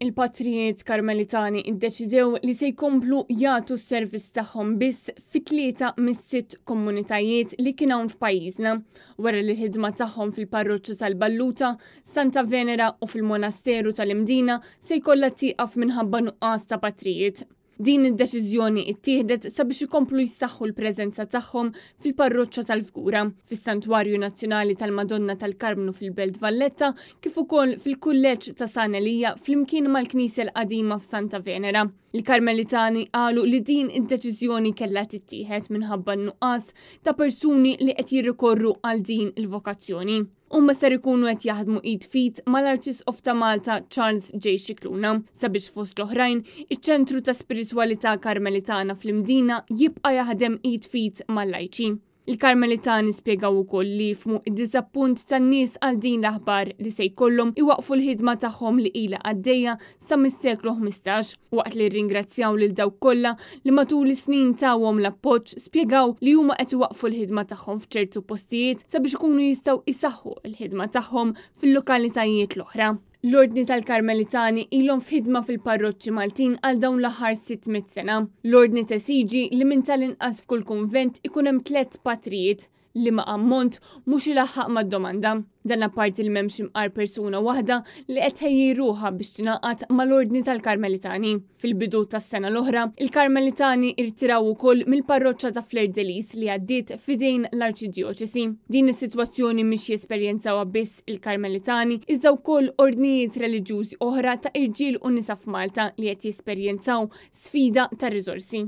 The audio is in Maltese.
Il-patrijiet Karmelitani iddeċidew li se jkomplu jagħtu s-servizz tagħhom biss fi tlieta mis-sitt komunitajiet li kien hawn f'pajjiżna, wara li l-ħidma tagħhom fil-parroċċa tal-Balluta, Santa Venera u fil-Monasteru tal-Imdina se jkollha tieqaf minħabba nuqqas ta' patrijiet. Din id-deċiżjoni ttieħdet sabiex ikomplu jsaħħu l-preżenza tagħhom fil-parroċċa tal-Fgura, fis-Santwarju Nazzjonali tal-Madonna tal-Karmnu fil-Belt Valletta kif ukoll fil-Kulleġġ ta' San Elija flimkien mal-Knisja l-Qadima f'Santa Venera. Il-Karmelitani qalu li din id-deċiżjoni kellha tittieħed minħabba n-nuqqas ta' persuni li qed jirrikorru għal din il-vokazzjoni. Huma ser ikunu qed jaħdmu id f'id mal-Arċisqof ta' Malta Charles J. Scicluna sabiex fost l-oħrajn iċ-Ċentru ta' Spiritwalità Karmelitana fl-Imdina jibqa' jaħdem id f'id mal-lajċi. Il-Karmelitani spjegaw ukoll li jifhmu d-diżappunt tan-nies għal din l-aħbar li se jkollhom iwaqqfu l-ħidma tagħhom li ilha għaddejja sa mis-seklu 15. Waqt li rringrazzjaw lil dawk kollha li matul is-snin tawhom l-appoġġ, spjegaw li huma qed iwaqqfu l-ħidma tagħhom f'ċertu postijiet sabiex ikunu jistgħu jsaħħu l-ħidma tagħhom fil-lokalitajiet l-oħra. L-Ordni tal-Karmelitani ilhom f'ħidma fil-parroċċi Maltin għal dawn l-aħħar 600 sena. L-Ordni tesiġi li minn tal-inqas f'kull kunvent ikun hemm tlett patrijiet, liema ammont mhux ilaħħaq mad-domanda. Dan apparti li m'hemmx imqar persuna waħda li qed tħejji ruħha biex tingħaqad mal-Ordni tal-Karmelitani. Fil-bidu tas-sena l-oħra, il-Karmelitani irtiraw ukoll mill-parroċċa ta' Fleur de Lys li għaddiet f'idejn l-Arċidjoċesi. Din is-sitwazzjoni mhix jesperjenzawha biss il-Karmelitani iżda wkoll ordnijiet reliġjużi oħra ta' irġiel u nisa f'Malta li qed jesperjenzaw sfida ta' riżorsi.